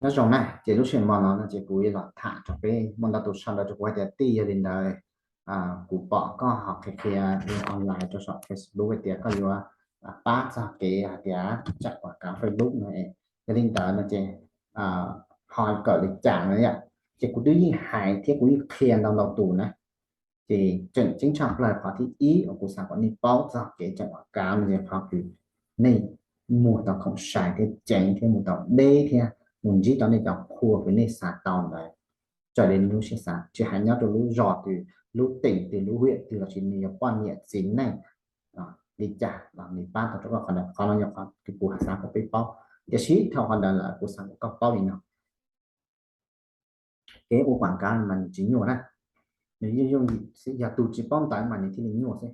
Nyob zoo na, ces lub sij hawm no no ces kuv yuav los tham rau peb muaj ntau tus sau ntawv rau kuv hais tias tij, yog li ntawd kuv pom koj ho qhia qhia online rau saum Facebook hais tias koj yuav pab txog kev hais tias tsam quam kav Facebook no, yog li ntawd no ces ho kawm li cas no yom. Ces kuv twb yeej hais thiab kuv yeej qhia ntau ntau tus na. Ces tseem ceeb tshaj plaws qhov thib ib uas kuv xav kom nej paub txog kev tsam quam kav no ces qhov kws nej muag tau khoom sai thiab ceev thiab mus tau deb thiab mus ntsib tau nej cov qhua kws nej xav tau ntawd raws li nej lub siab xav, tsis hais nyob rau lub zos twg, lub teem twg, lub hiam twg los sis nws yog poj niam txiv neej li cas los nws pab tau rau koj qhov ntawd. Qhov no yog qhov kws kuv xav kom peb paub. Tiam sis dhau qhov ntawd lawm kuv xav kom koj paub li no, kev ua quam kav mas nws tsis nyuaj na, nws yooj yooj yim xwb. Yog tus tsis paub ntawv mas nws thiaj li nyuaj xwb.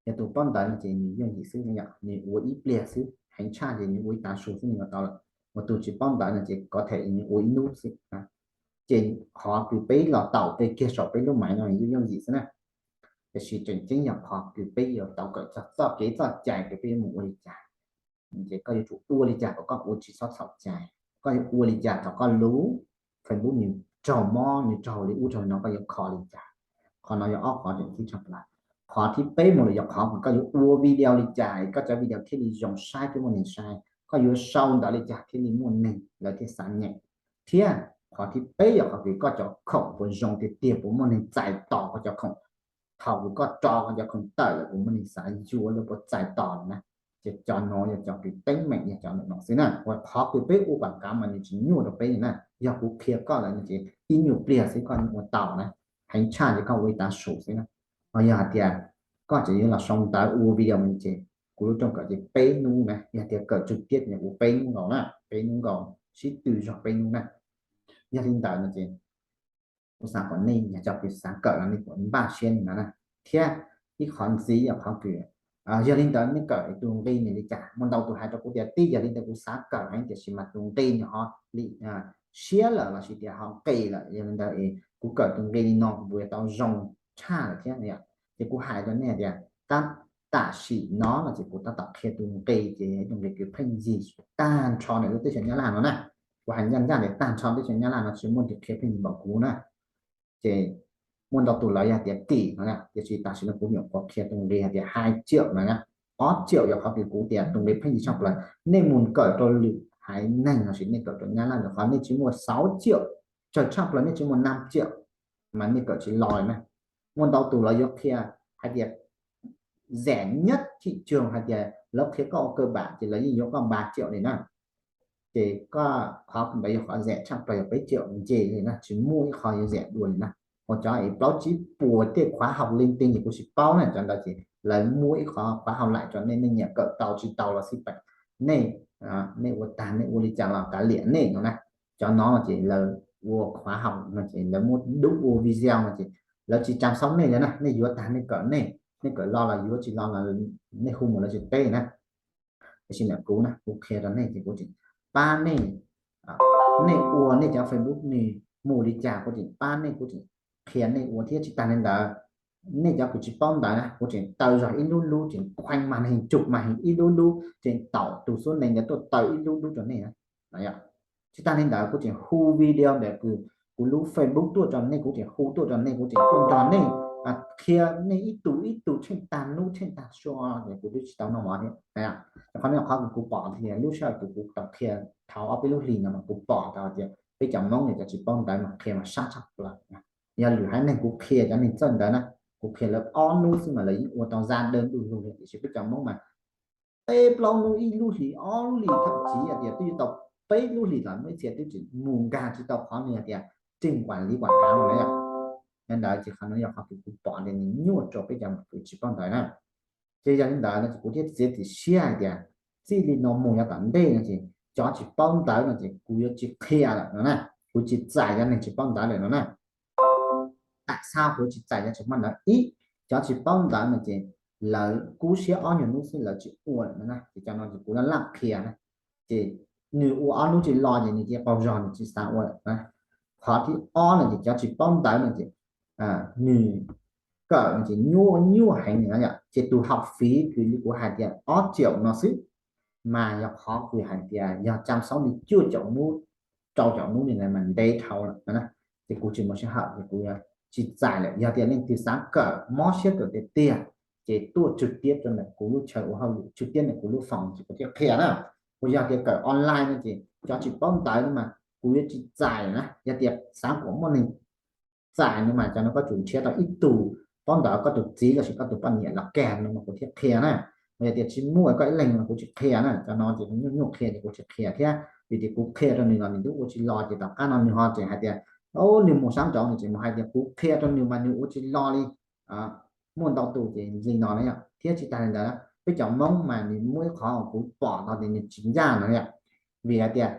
Yog tus paub ntawv no ces nws yooj yim xwb, nws ua ib pliag xwb, heev tshaj ces nws ua ib tav su xwb nws yuav tau lawm. Uas tus tsis paub ntawv no ces có thể nws ua ib hnub xwb. Ces qhov kws peb los taum tej kiag saum peb lub maiv no yooj yooj yim xwb na. Tiam sis tseem ceeb yog qhov kws peb yuav tau kawm txog txoj kev txoj cai kws peb yuav mus ua li cas. Ces koj yuav tsum ua li cas kom koj ua tsis txhob txhaum cai, koj yuav ua li cas thaum koj lub Facebook nws raug mob, nws raug li ub raug li no, koj yuav kho li cas. Qhov no yog ob qhov tseem ceeb tshaj plaws. Qhov thib peb mus lawm yog qhov kws koj yuav ua video li cas koj cov video thiaj li zoo saib thiab muaj neeg saib, koj yuav sau ntawv li cas thiaj li muaj neeg lawv thiaj xav nyeem. Thiab qhov thib peb yog qhov kws koj cov khoom puas zoo tiag tiag, puas muaj neeg txais tos koj cov khoom. Thaum kws koj tso koj cov khoom tawm lawm puas muaj neeg xav yuav, lawv puas txais tos na. Ces cov no yog cov kws teeb meem yog cov ntawm no xwb na. Uas qhov kws peb ua quam kav mas nws tsis nyuaj rau peb li na. Yog kuv qhia koj lawm no ces ib nyuag pliag xwb koj yeej ua tau na. Heev tshaj ces koj ua ib tav su xwb na. Ho yog hais tias koj tseem yuav los sau ntawv ua video no ces kuv lub rooj kawm ces peb hnub na. Yog tias kawm tswg tiab ces ua peb hnub nkaus na, peb hnub nkaus, sib tw zog peb hnub na. Yog li ntawd no ces kuv xav kom nej yog cov kws xav kawm los nej puas npaj siab li no na. Thiab ib qhov ntxiv yog qhov kws, yog li ntawd nej kawm tus nqi nws li cas? Muaj ntau tus hais rau kuv tias tij, yog li ntawd kuv xav kawm heev tiam sis mas tus nqi nws ho li siab lawm los sis tias ho nqis lawm, yog li ntawd kuv kawm tus nqi li no kuv puas yuav tau zoo tshaj lawm thiab no yom? Ces kuv hais rau nej tias tab, tam sim no no ces kuv tab tom qhia tus nqi, ces tus nqi kws pheej yig tag nrho ntawm lub teb chaws Nyab Laj no na. Kuv hais ncaj ncaj tias tag nrho teb chaws Nyab Laj no tsis muaj tus qhia pheej yig npaum kuv na. Ces muaj ntau tus lawv yog tias kim no, tiam sis tam sim no kuv nyuam qhuav qhia tus nqi hais tias hai triệu no na. Ob triệu yog qhov kws kuv tias tus nqi pheej yig tshaj plaws. Nej mus kawm rau lwm haiv neeg los sis nej kawm rau Nyab Laj lawm qhov nej tsis muaj sáu triệu, tsawg tshaj plaws nej tsis muaj năm triệu mas nej kawm tsis los li na. Muaj ntau tus lawv yuav qhia hais tias rẻ nhất thị trường hais tias lawv qhia koj ua cơ bản ces lawv yeej yuav koj ba triệu li na. Ces koj qhov ntawd yog qhov rẻ tshaj plaws yog peb triệu nce li na, tsis muaj ib qho yuav rẻ dua li na. Ho cov es plaub tsib puas tej khóa học linh tinh ces kuv tsis paub na, cov ntawd ces lawv muab ib qho khóa học lại rau nej, nej nyiam kawm tau tsis tau los xij peem nej, nej ua tag nej ua li cas los kav liam nej no na. Cov no ces lawv ua khóa học no ces lawv muab dub ua video no ces lawv tsis chăm sóc nej li na, nej yuav tag nej kawm nej, nej kawm lo los yuav, tsis lo los nej hu mus lawv tsis teb na. Tiam sis ntawm kuv na, kuv qhia rau nej ces kuv tseem pab nej, nej ua nej cov Facebook nws mus li cas kuv tseem pab nej, kuv tseem qhia nej ua thiab. Tsis tas li ntawd, nej cov kws tsis paub ntawv na kuv tseem taw zog ib lub lub, tseem khuees màn hình, chụp màn hình ib lub lub, tseem taum tus số name ntawd tuaj taw ib lub lub rau nej na. Tsis tas li ntawd kuv tseem hu video ntawm kws kuv lub Facebook tuaj rau nej, kuv tseem hu tuaj rau nej, kuv tseem tuaj nrog nej, qhia nej ib tug ib tug tsheej tag hnub tsheej tag sua, kuv twb tsis tau noj mov thiab. Qhov no qhov kws kuv pom tias lub sij hawm kws kuv tau qhia thaum ob peb lub hlis no mas kuv pom tau tias peb cov Hmoob no cov tsis paub ntawv mas qhia mas sab tshaj plaws. Yog lwm haiv neeg kuv qhia cov neeg txawj ntawv na, kuv qhia lawv ob hnub xwb mas lawv yeej ua tau zaj dawb du lug li, tiam sis peb cov Hmoob mas peb plaub hnub ib lub hlis ob lub hlis, thậm chí hais tias twb yuav tau peb lub hlis los muaj ib txhia twb tseem mus nkag tsis tau qhov nws hais tias trình quản lý quảng cáo no na. Yog ntawd ces qhov no yog qhov kws kuv pom tias nws nyuaj rau peb cov kws tsis paub ntawv na. Ces yog li ntawd no ces kuv thiaj txiav txim siab hais tias txij li no mus yav tom ntej no ces cov tsis paub ntawv no ces kuv yuav tsis qhia lawm no na, kuv tsis txais cov neeg tsis paub ntawv lawm no na. Tam sim no kuv tsis txais cov tsis paub ntawv. Ib, cov tsis paub ntawv no ces lawv kub siab ob nyuag hnub xwb lawv tsis ua lawm no na, ces cov no ces kuv laj laj qhia na. Ces nws ua ob hnub tsis los ces nws cia li qaug zog, nws tsis xav ua lawm na. Qhov thib ob no ces cov tsis paub ntawv no ces nws kawm no ces nyuaj nyuaj heev no yom. Ces tus học phí kws li kuv hais tias ob triệu no xwb, mas yog qhov kws hais tias yog chăm sóc li cuaj caum hnub rau caum hnub li ntawd mas ntev dhau lawm na. Ces kuv tsis muaj sij hawm ces kuv yuav tsis txais lawm. Yog tias leej twg xav kawm mob siab kawm tiag tiag ces tuaj tswg tiab rau ntawm kuv lub chaw ua hauj lwm tswg tiab ntawm kuv lub foos ces kuv thiaj qhia na. Kuv yog tias kawm online no ces cov tsis paub ntawv no mas kuv yuav tsis txais na. Yog tias xav kom muaj neeg txais no mas cov no koj tsum nrhiav tau ib tug paub ntawv, koj tus txiv los sis koj tus poj niam los kag no mas kuv thiaj qhia na. Mas yog tias tsis muaj koj ib leeg no kuv tsis qhia na. Cov no ces kuv nyuaj nyuaj qhia ces kuv tsis qhia thiab, vim tias kuv qhia rau nws los nws twb ua tsis los ces tom qab no nws ho tseem hais tias, o, nws mus sab nraud nws tseem mus hais tias kuv qhia rau nws mas nws ua tsis los li. Muaj ntau tus ces li no na yom. Thiab tsis tas li ntawd, peb cov Hmoob mas nws muaj ib qhov kuv pom tau tias nws tsis ncaj no yom. Vim hais tias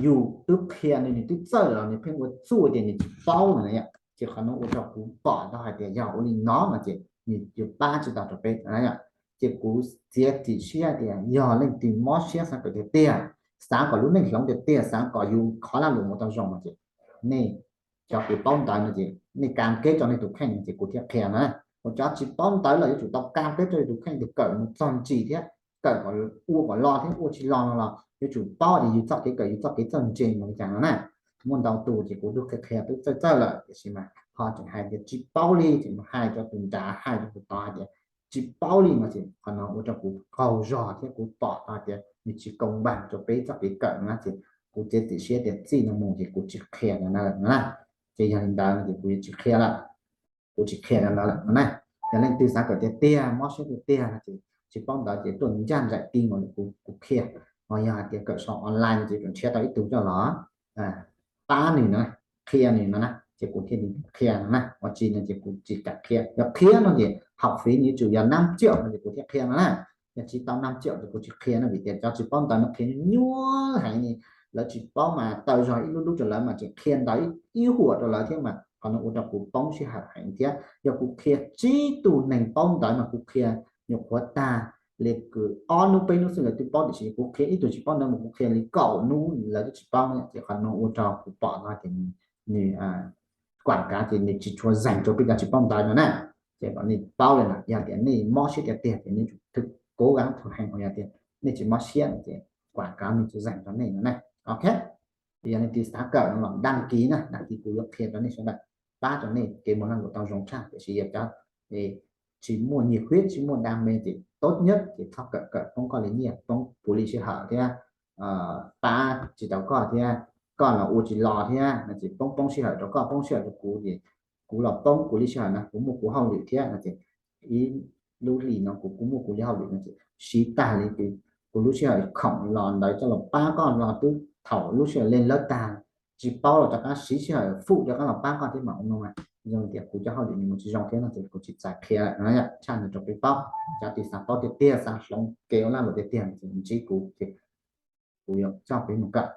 yus twb qhia nws, nws twb txawj los nws pheej ua txuj tias nws tsis paub no na yom. Ces qhov no ua rau kuv pom tau hais tias yog ua li no no ces nws yuav pab tsis tau rau peb na yom. Ces kuv txiav txim siab tias yog leej twg mob siab xav kawm tiag tiag, xav kom lub neej hloov tiag tiag, xav kom yus qhov lag luam mus tau zoo no ces nej cov kuv paub ntawv no ces nej kam keb rau nej tus kheej no ces kuv thiaj qhia na. Kuv cov tsis paub ntawv los yuav tsum tau kam keb rau yus tus kheej tias kawm mus txog ntsis thiab kawm kom ua kom los thiab ua tsis los no los yuav tsum paub tias yus txoj kev kawm yus txoj kev txawj ntse mus li cas no na. Muaj ntau tus ces kuv twb qhia qhia twb txawj txawj lawm tiam sis mas ho tseem hais tias tsis paub li, ces mus hais rau tus nrad hais rau tus tod hais tias tsis paub li no ces qhov no ua rau kuv qaug zog thiab kuv pom tau tias nws tsis koo npas rau peb txoj kev kawm no na ces kuv txiav txim siab tias txij no mus ces kuv tsis qhia no na. Ces yog li ntawd no ces kuv yuav tsis qhia lawm. Kuv tsis qhia no lawm no na. Yog leej twg xav kawm tiag tiag mob siab tiag tiag no ces tsis paub ntawv ces tuaj ncaj nraim ti mus kuv qhia. Ho yog hais tias kawm sau online no ces nrhiav tau ib tug coj los pab nws no, qhia nws no na ces kuv thiaj li qhia no na. Ua tsis no ces kuv tsis kam qhia. Yog qhia no ces học phí nws yuav tsum yog năm triệu no ces kuv thiaj qhia no na. Yog tsis tau năm triệu ces kuv tsis qhia no vim tias cov tsis paub ntawv no qhia nyuaj heev li. Lawv tsis paub mas tawm zog ib lub lub rau lawv mas tseem qhia ntawv ib huam rau lawv thiab mas qhov no ua rau kuv poob sij hawm heev thiab. Yog kuv qhia tsib tug neeg paub ntawv mas kuv qhia nyuam qhuav tag li kwv ob hnub peb hnub xwb lawv twb paub tiam sis kuv qhia ib tug tsis paub ntawv mas kuv qhia li kaum hnub lawv twb tsis paub no ces qhov no ua rau kuv pom no ces nws quảng cáo ces nws tsis tshua zeeg rau peb cov tsis paub ntawv no na. Ces kom nej paub li no, yog tias nej mob siab tiag tiag ces nej tsum thwm, cố gắng thực hành, yog tias nej tsis mob siab no ces quảng cáo nws tsis zeeg rau nej no na. Ok, yog nej twb xav kawm no los đăng ký na, đăng ký kuv yuav qhia rau nej sawv daws, pab rau nej kev mus lag luam tau zoo tshaj. Tiam sis yog cov tsis muaj nhiệt huyết tsis muaj đam mê ces tốt nhất ces txhob kawm, kawm poob koj li nyiaj, poob puv li sij hawm thiab pab tsis tau koj thiab koj los ua tsis los thiab no ces poob poob sij hawm rau koj poob sij hawm rau kuv ces kuv los poob kuv li sij hawm no kuv muaj kuv hauj lwm thiab no ces ib lub hlis no kuv kuv muaj kuv li hauj lwm no ces siv tag li kuv lub sij hawm khoom los ntawd coj los pab koj los twb thaum lub sij hawm leej lawv tag tsis paub los rov qab siv sij hawm fwj rov qab los pab koj thiab mas ua no mas zoo tias kuv cov hauj lwm nws mus tsis zoo thiab no ces kuv tsis txais qhia lawm no. Tshaj no rau peb paub, cov twg xav paub tiag tiag xav hloov kev ua lag luam tiag tiag ces ntsib kuv ces kuv yuav coj peb mus kawm.